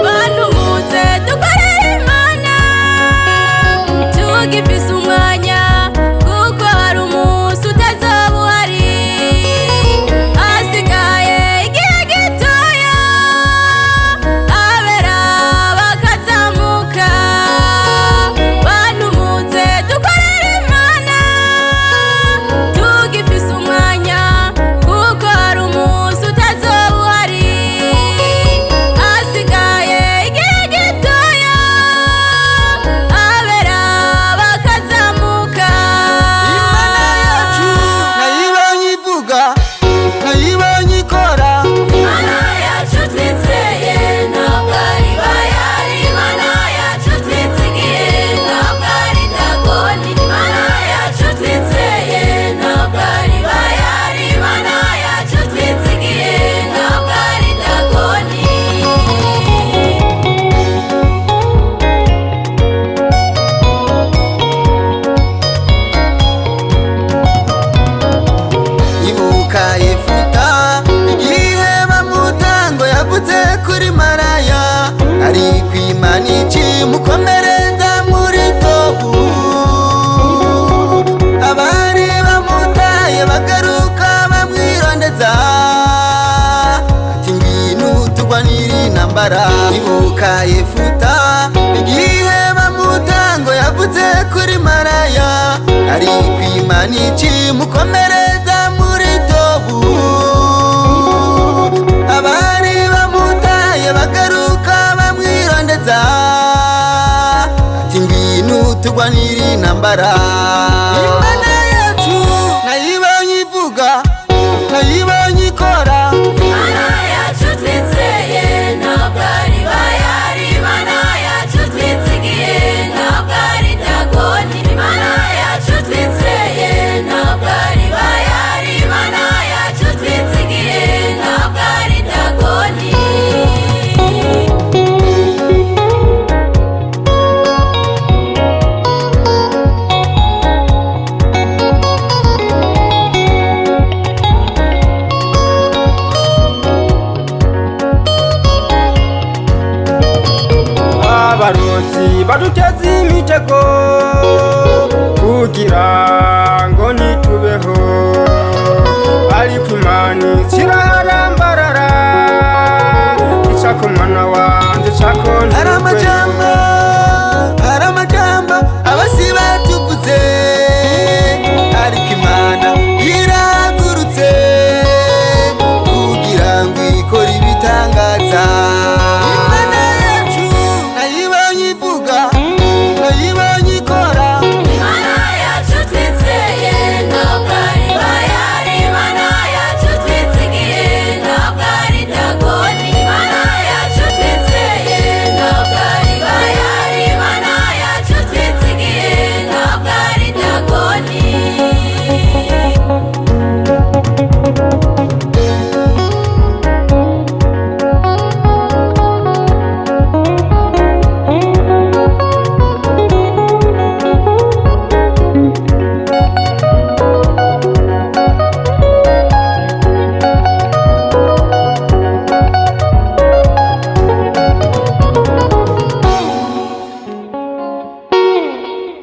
Bantu muze dukorere Imana tugifise umwanya, kuko hari umunsi utazoba uhari. Hasigaye igihe gitoya, abera bakazamuka. Bantu muze dukorere Imana tugifise umwanya, kuko hari umunsi utazoba uhari. Hasigaye igihe gitoya, abera bakazamuka. Imana yacu nayibonye ivuga, nayibonye ikora. Imana yacu twizeye ntabwo ari Bayali. Imana yacu twizigiye ntabwo ari Dagoni. Imana yacu twizeye ntabwo ari Bayali. Imana yacu twizigiye ntabwo ari Dagoni. Ibuka Yefuta igihe bamutango yavuze kuri maraya, ari kwimana iki mukomereza muri Tobu. Abari bamutaye bagaruka bamwirondeza, ati: "Ngwino tugwanire intambara." Ibuka Yefuta igihe bamutango yavuze kuri maraya, ari kwimana iki mukomereza muri Tobu. Abari bamutaye bagaruka bamwirondeza, ati: "Ngwino tugwanire intambara." Imana yacu nayibonye ivuga, nayibonye ikora. Imana yacu twizeye ntabwo ari Bayali. Imana yacu twizigiye ntabwo ari Dagoni. Imana yacu twizeye ntabwo ari Bayali. Imana yacu twizigiye ntabwo ari Dagoni. Abarozi baduteze imitego kugira ngo ntitubeho, ariko Imana kiraharambarara icako mwana wanje cako. Hari amajambo.